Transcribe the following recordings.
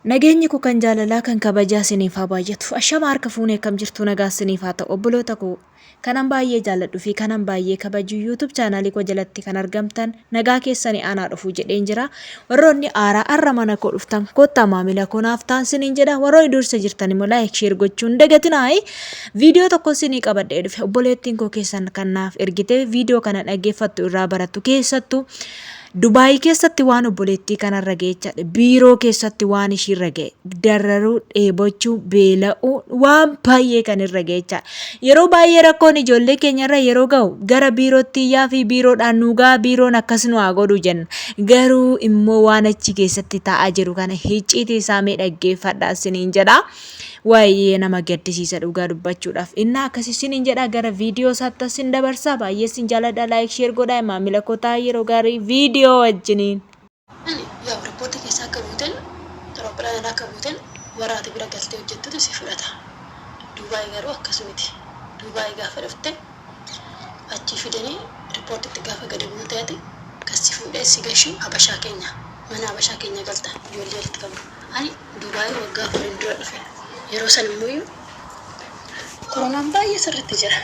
Nageenyi koo kan jaalalaa kan kabajaa isiniif haa baay'atu. Ashama harka fuunee, akkam jirtu? Nagaa isiniif haa ta'u. Obboloota koo kanan baay'ee jaalladhu fi kanan baay'ee kabaju, YouTube chaanaalii koo jalatti kan argamtan, nagaa keessanii anaa dhufuu jedheen jira. Warroonni aaraa har'a mana koo dhuftan, kottaa maamila koo naaf ta'an isiniin jedha. Warroonni dursa jirtan immoo like, share gochuun dagatinaa. Viidiyoo tokko isinii qabadhee dhufe, obboleettiin koo keessan kan naaf ergite. Viidiyoo kana dhaggeeffattu, irraa barattu. Keessattuu Dubaayii keessatti waan obboleettii kanarra ga'e jechaadha. Biiroo keessatti waan ishiirra ga'e, dararuu, dheebochuu, beela'uu, waan baay'ee kan irra ga'e jechaadha. Yeroo baay'ee rakkoon ijoollee keenyarra yeroo ga'u gara biirootti iyyaa fi biiroodhaan nuu ga'a, biiroon akkas nu haa godhu jenna. Garuu immoo waan achi keessatti ta'aa jiru kana icciitii isaa mee dhaggeeffadhaa isiniin jedha. Waa'ee nama gaddisiisa dhugaa dubbachuudhaaf. Innaa akkasii isiniin jedha, gara viidiyoo isaatti isin dabarsa. Baay'ee isin jaaladha. Like, share godhaa, maamila koo ta'aa. Yeroo gaarii viidiyoo wajjiniin. Ani yaw airportii keessa akka buuten, xaroophilaanaan akka buuten, warra ati bira galtee hojjettutu si fudhata. Dubaay garuu akkas miti. Dubaay gaafa dhufte achii fidanii airportitti gaafa gadi buute, ati kan si fuudhee si gashu habashaa keenya. Mana habashaa keenya galta, ijoollee walitti qabdu. Ani Dubaay waggaa 4n dura dhufe. Yeroo san immoo koronaan baay'ee sirriitti jira.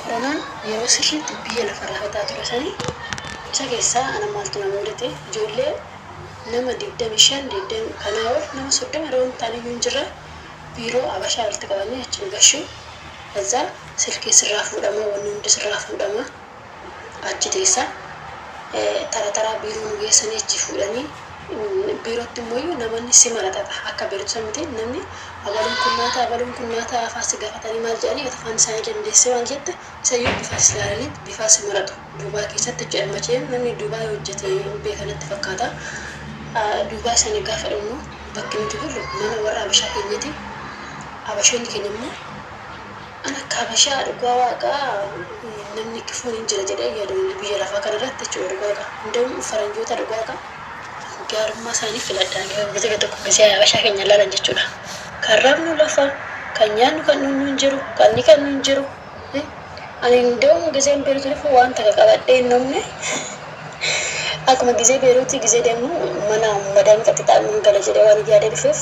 Koronaan yeroo sirriitti biyya lafarraa fixaa ture sanii isa keessaa ana maaltu na mudate? Ijoollee nama 25, 20 kanaa ol, nama 30 yeroo hin taane iyyuu hin jirra. Biiroo habashaa walitti qabanii achi nu gashu. Kazaa silkii sirraa fuudhama, wanni hundi sirraa fuudhama. Achi teessa. Tara taraa biiroo nu geessanii achi fuudhanii, biirootti immoo namoonni si maraxaxa. Akka beektu miti, namni abaluun kun naa ta'a, abaluun kun naa ta'a, afaan si gaafatanii maal jedhanii, yoo afaan isaanii dandeessee maal jette, isayyuu bifaa si ilaalanii bifaa si maratu. Duubaa keessatti jechuudha. Macheen namni Duubaa hojjete hin beekanatti fakkaata. Duubaa sana gaafa dhumnu, bakki nuti bullu mana warra habashaa keenyati. Habashoonni keenya immoo, an akka habashaa dhugaa waaqaa namni kifuun hin jira jedhee yaadu biyya lafaa kanarratti jechuudha. Dhugaa waaqa hunda'uun faranjoota, dhugaa waaqa gaarummaa isaanii filadhaan gizee tokko gizee habashaa keenya ilaalan jechuudha. Kan rafnu lafa, kan nyaannu, kan dhugnu hin jiru, kan ni kan hin jiru. Ani hunda'uun gizeen Beeruuti dhufu waan takka qabadhee hin dhumne. Akkuma gizee Beeruutii gizee deemnu mana madaamii qaxxixaa gala jedhee waan yaadee dhufeef,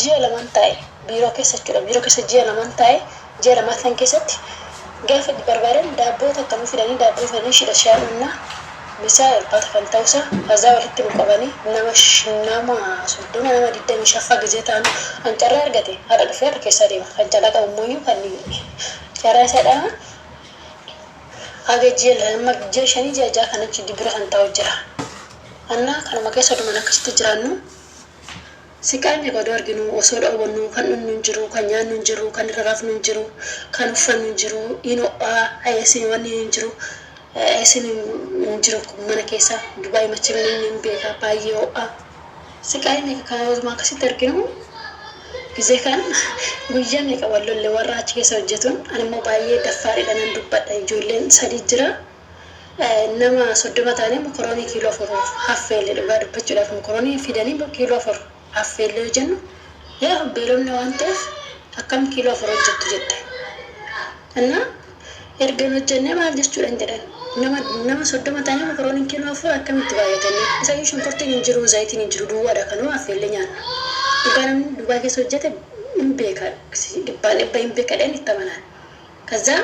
ji'a 2n taa'e biiroo keessa jechuudha. Biiroo keessa ji'a 2n taa'e. Ji'a 2 san keessatti gaafa barbaadan daabboo takka nu fidanii, daabboo fidanii shidha shaayii dhugnaa, misaa irbaata kan ta'usaa kazaa walitti nu qabanii, nama 30, nama 25ffaa gizee taanu, an carraa argate har'a dhufee har'a keessaa deema. Kan carraa qabu immoo, kan carraa isaa dhaama, haga ji'a 2, ji'a 5, ji'a 6 kan achi bira kan taa'u jira. Annaa kanuma keessa duman akkasitti jiraannu. Siqaa meeqa odoo arginu, osoo dhawwannu, kan dhugnu hin jiru, kan nyaannu hin jiru, kan irra rafnu hin jiru, kan uffannu hin jiru, hin ho'aa, isin wanni hin jiru, isin hin jiru mana keessa. Dubaay machi namni hin beeka, baay'ee ho'aa. Siqaa meeqa kan osuma akkasitti arginu, gizee kan guyyaa meeqa wal lolle warra achi keessa hojjetuun. Ani immoo baay'ee daffaadha, nan dubbadha. Ijoolleen sadii jira. Nama 30 ta'anii mokoroonii kiiloo 4 haffeelle. Dhugaa dubbachuudhaaf, mokoroonii fidanii kiiloo 4 haffeelle yoo jennu, yaa beelofne waan ta'eef, akkam kiiloo 4 hojjettu jette. Innaa erga hin hojjennee maal jechuudhaan jedhan. Nama 30 ta'anii mokorooniin kiiloo 4 akkamitti baay'atanii? Isayyuu shunkurtiin hin jiru, zayitiin hin jiru, duwwaadha kanuu affeellee nyaanna. Dhugaa namni Dubaay keessa hojjete hin beeka, dhibbaan dhibba hin beeka dheen itti amanaan. Kazaa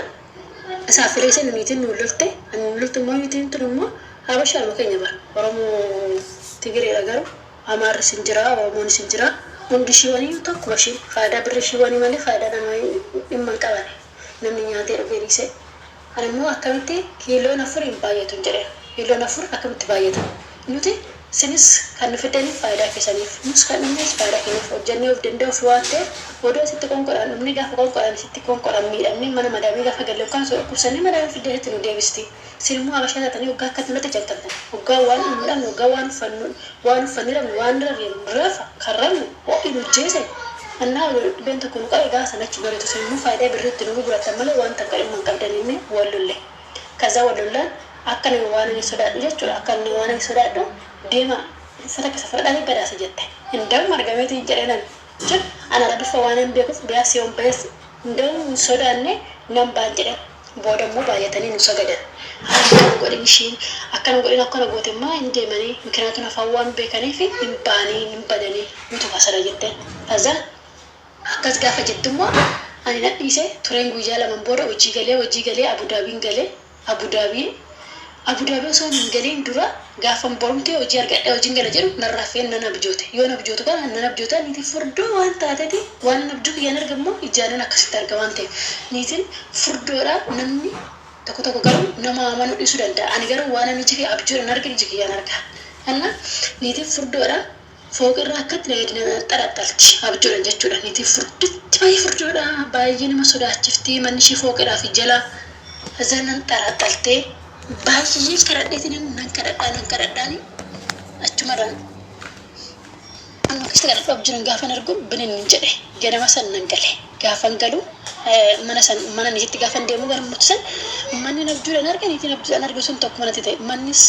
isaa fireesee niitiin nu lolte, ani nu loltu immoo, niitiin tun immoo habashaadhuma keenya bara, Oromoo Tigireedha, garuu Amaarris hin jira, Oromoonis hin jira, hundi ishii wanii tokkuma. Ishii faayidaa birri ishii wanii malee faayidaa nama dhimma hin qaban. Namni nyaatee dhugee dhiisee. Ani immoo akkamitti kiiloon 4 hin baay'atu hin jedheen. Kiiloon 4 akkamitti baay'ata? Nuti sinis kan nu fiddaniif faayidaa keessaniif, nus kan dhumnes faayidaa keenyaaf hojjennee of danda'uuf waan ta'eef, odoo asitti qonqodhaan dhumnee, gaafa qonqodhaan asitti qonqodhaan miidhamnee mana madaamii gaafa galle yookaan osoo dhukkubsannee madaamii fiddanitti nu deebisti. Isin immoo habashaa taatanii waggaa akkatti nutti jalqabdan. Waggaa waan dhumnu dhabnu, waggaa waan uffannu, waan uffannee dhabnu, waan irra deemnu, rafa kan rafnu ho'i nu jeese. Annaa odoo dhibeen tokko nu qabe gaafa sana achi bareetu, isin immoo faayidaa birriitti nu gurgurattan malee waan takka dhimma hin qabdan inni wal lolle. Kazaa wal lollaan, akka ani waan ani sodaadhu jechuudha, akka ani waan ani sodaadhu, deema uffata keessa fudhadhaa gadaasa jette. Inda'um argameetiin jedhee nan jechuun, ana rabbifa waan hin beekuuf biyaas yoon bahes inda'um hin sodaanne, nan baan jedhe. Booda immoo baay'atanii nu sagadan. Akkana godhin ishiin akkana godhin akkana goote immoo hin deemanii mikinaatun afaan waan beekaniif hin ba'anii hin badanii nutu fasada jetteen. Kaza akkas gaafa jettu immoo ani nan dhiise tureen. Guyyaa laman booda hojii galee, hojii galee, Abudaabiin galee. Abudaabii, Abudaabii osoo hin galiin dura gaafan borumtee hojii argadhee hojiin gala jedhu nan rafeen nan abjoote. Yoon abjootu kana nan abjoota niitiin furdoo waan taateeti, waan abjuu kiyyaan argamu ijaanan akkasitti arga waan ta'eef niitiin furdoodha. Namni tokko tokko garuu nama amanuu dhiisuu danda'a. Ani garuu waan ani iji kiyya abjuudhaan arge iji kiyyaan arga. Anna niitiin furdoodha. Fooqirraa akkatti gadi xaraxxalti abjuudhaan jechuudha. Niitiin furditti baay'ee furdoodha. Baay'ee nama sodaachifti. Manni ishee fooqidhaa fi jala zanan xaraxxaltee baay'ee kadhadheetiin nan kadhadhaa nan kadhadhaani achumarraan amma akkasitti kadhadhu abjuudhaan gaafan argu binin jedhe. Ganama san nan gale. Gaafan galu mana san mana niititti gaafan deemu gara murti san manni abjuudhaan arge, niitiin abjuudhaan arge sun tokko manatti ta'e. Mannis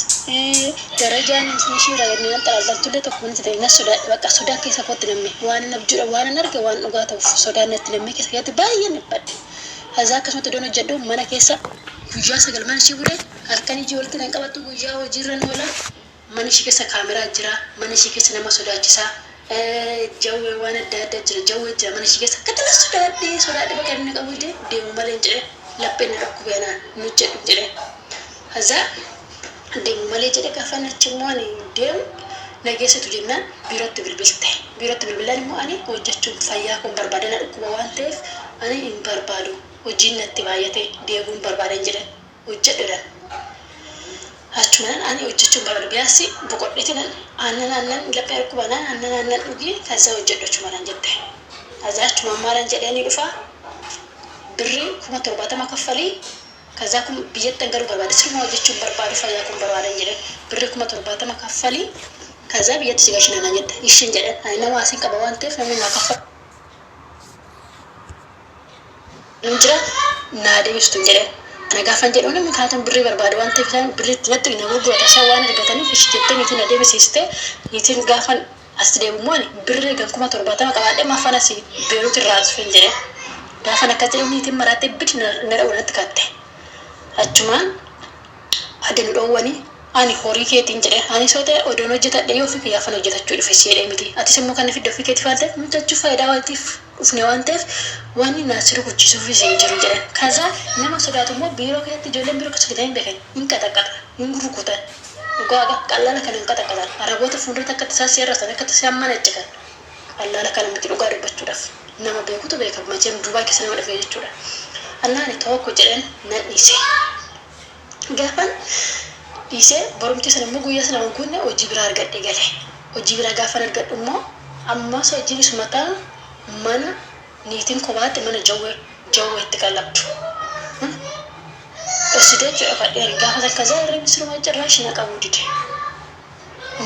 darajaan ishee irraa gadi nan xalaaltullee tokko manatti ta'e. Na sodaadhe, bakka sodaa keessa kootti namne. Waan abjuudha waan an arge waan dhugaa ta'uuf sodaan natti namne keessa keessatti baay'ee dhiphadhe. Hazaa akkasumatti iddoon hojjedhu mana keessa guyyaa 9 mana ishee bulee halkan ijii walitti nan qabattu, guyyaa hojiirra oola. Mana ishee keessa kaameraa jira, mana ishee keessa nama sodaachisaa jawwee waan adda addaa jira, jawwee jira mana ishee keessa. Akkatti na sodaadhe sodaadhe, bakka inni qabu deemu malee hin jedhe. Lapheen na dhukkubee anaan nu jedhu jedhe. Hazaa deemu malee jedhe. Gaafa achi immoo ani deemu nageessitu jennaan biirootti bilbilte. Biirootti bilbilaan immoo ani hojjechuun fayyaa kun barbaada, na dhukkuba waan ta'eef ani hin barbaadu, hojiin natti baay'ate, deemuun barbaadan jedhan. Hojjedhuudhaan achumaan ani hojjechuun barbaadu biyaassi boqodheetiin aannan aannan laphee dhukkubanaan aannan aannan dhugii kaza hojjedhu achumaan jette. Kaza achumaan maalan jedhee ni dhufa, birrii 70,000 kaffalii kaza kun biyyatti garuu barbaade, siruma hojjechuun barbaadu, fayyaa kun barbaadan jedhe. Birrii 70,000 kaffalii kaza biyyatti si gashinanaan jette ishiin jedhan. Ani nama asiin qaba waan ta'eef namni naa kaffalu jira, naa deebistu jedhe. Ana gaafan jedhu namni kaatuun birrii barbaadu waan ta'eef isaan birrii itti natti na gurgurata isaan waan argataniif ishi jettee niitiin na deebisiiste. Niitiin gaafan as deemu immoo ani birrii gan 70,000 qabaadhee maafan asii Beeruut irraa dhufeen jedhe. Gaafan akkas jedhu niitiin maraattee bidi na dha'u natti katte. Achumaan adda nu dhoowwanii ani horii keetiin jedhe. Ani soo ta'e odoon hojjetadhe yoo ofii kiyyaafan hojjetachuu dhufe si jedhee miti. Atis immoo kan fidde ofii keetiif waan ta'eef hojjechuu faayidaa waantiif dhufne waan ta'eef wanni na si rukuchiisuufis hin jiru jedhan. Kaza nama sodaatu immoo biiroo keessatti ijoolleen biiroo keessa hojjetan hin beekan, hin qaxaqqaxa, hin rukutan. Dhugaa qallaala kana hin qaxaqqaxan. Araboota fuulduratti akka tasaa si arrasan, akka tasaa mana cikan. Qallaala kana miti dhugaa dubbachuudhaaf. Nama beekutu beeka macheem Duubaa keessa nama dhufe jechuudha. Annaani tokko jedhan nan dhiise. Gaafan dhiisee borumtii sana immoo guyyaa sana guunne hojii biraa argadhe gale. Hojii biraa gaafan argadhu immoo ammas hojiin isuma ta'a, mana niitiin kophaatti mana jawwee jawwee itti qallabdu. Dhoksitee jechuudha kadhee gaafa takka irra siruma cirraa ishee na qabuu dide.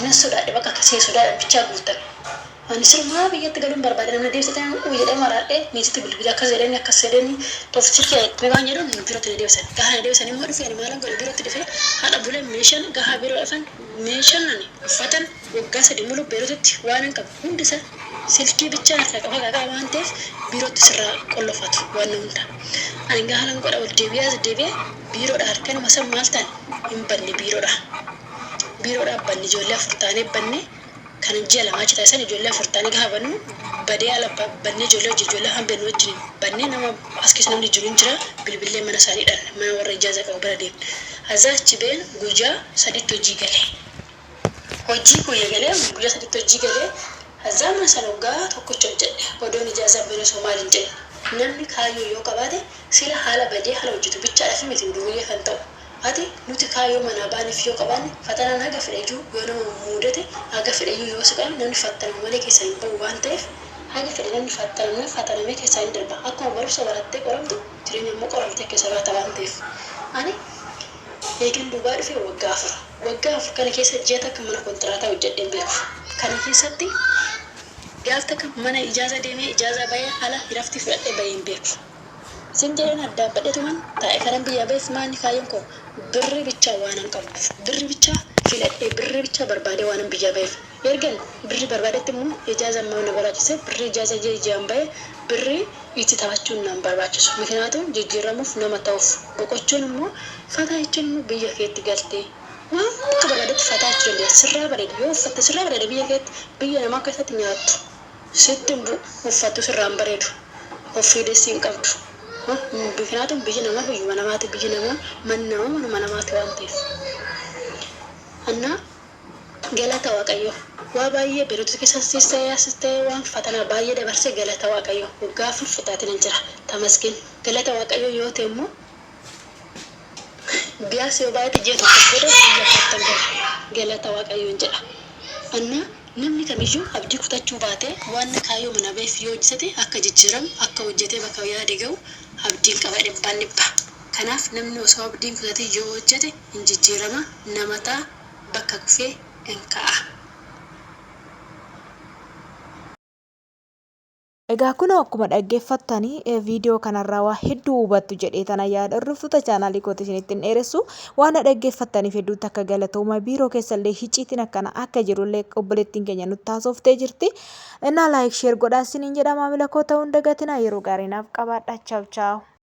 Nan sodaadhe, bakka akkasii sodaadhaan bichaa guutame. Ani sirumaa biyyatti galuun barbaade, namni deebisee uu jedhee maraadhee niititti bilbila akkas jedhanii akkas jedhanii tofsichi waan jedhuun biirootti na deebisan. Gaafa na deebisan immoo dhufee ani maalan godhe? Biirootti dhufee haadha bulee meeshaan gahaa biiroo dhufan, meeshaan ani uffatan waggaa 3 mulu Beeruutitti waan hin qabu hundi isaa silkii bichaa harkaa qaba qaba waan ta'eef biirootti sirraa qollofatu waan hunda. Ani gaafa nan godha ol deebi'ee as deebi'ee biiroodha harkanuma san maal ta'an hin banne biiroodha. Biiroodha banne, ijoollee afur taanee banne. Kan ji'a lamaa achi taasisan ijoollee afur taanee gaafa bannu badee ala bannee ijoollee hojii ijoollee afaan beeknu wajjin bannee, nama as keessa namni jiru hin jira, bilbillee mana isaanii dhanne, mana warra ijaaza qabu bira deemne. Azaa achi been guyyaa saditti hojii gale. Hojii guyya galee guyyaa saditti hojii galee azaa mana sana waggaa tokkocha hojjedhe. Odoon ijaazaa bane osoo maal hin jenne. Namni kaayyoo yoo qabaate sila haala badee haala hojjetu bichaadhaaf miti duruyyee kan ta'u. Ati nuti kaayyoo manaa baaniif yoo qabaanne fatanaan haga fedheyyuu yoo nama mudate, haga fedheyyuu yoo si qabe, namni fattanamu malee keessaa hin bahu waan ta'eef haga fedhe namni fattanamee fatanamee keessaa hin darba. Akkuma barumsa barattee qoramtu jireenya immoo qoramtee keessa baata waan ta'eef. Ani eegan duubaa dhufee waggaa 4. Waggaa 4 kana keessa ji'a takka mana kontiraataa hojjedheen beeku. Kana keessatti gaaf takka mana ijaaza deemee ijaaza bahee ala hiraftii fudhadhee bahee hin beeku. Isin jedheen addaan badheetuman taa'e kanan biyyaa baheef maanni kaayyoon koo birri bichaa waan hin qabuuf birri bichaa. Filadhee birrii bicha barbaadee waanan biyyaa baheef. Ergan birrii barbaadetti immoo ijaaza immoo na barbaachise birrii ijaaza ji'a ji'aan bahe birrii itti taphachuun nan barbaachisu. Mikinaatu jijjiiramuuf nama ta'uuf boqochuun immoo fataa jechuun immoo biyya keetti galtee waan akka barbaadetti fataa jechuu dandeessa. Sirraa bareeda yoo uffatte sirraa bareeda biyya keetti biyya namaa keessatti nyaattu sitti hin bu'u uffattu sirraa hin bareedu. Offiides hin qabdu. Mikinaatu biyyi namaa biyyuma namaati biyyi namaa manni namaa manuma namaati waan ta'eef. Annaa galata Waaqayyoo. Waa baay'ee Beerut keessattis ta'ee asis ta'ee waan fatanaa baay'ee dabarsee galata Waaqayyoo. Waggaa 4 fixaatiin jira. Tamasgeen. Galata Waaqayyoo yoo ta'e immoo biyaas yoo baay'ate ji'a tokko booda biyya koottan gala. Galata Waaqayyoon jedha. Annaa namni kamiyyuu abdii kutachuu baatee waan kaayyoo manaa ba'eef yoo hojjetate akka jijjiiramu akka hojjetee bakka yaade ga'u abdiin qaba dhibbaan dhibba. Kanaaf namni osoo abdii hin kutatin yoo hojjete hin jijjiirama, nama ta'a, bakka kufee in ka'a. Egaa kunoo akkuma dhaggeeffattani viidiyoo kanarraa waa hedduu hubattu jedhee tana yaada hordoftoota chaanaalii kooti isinitti hin dheeressu waan na dhaggeeffattaniif hedduutti akka galatooma biiroo keessallee hiciitiin akkana akka jirullee obboleettiin keenya nutti haasoftee jirti. Innaa laayik sheer godhaa isiniin jedha maamila koo ta'uu hin dagatinaa yeroo gaarii naaf qabaadhaa chaaw chaaw.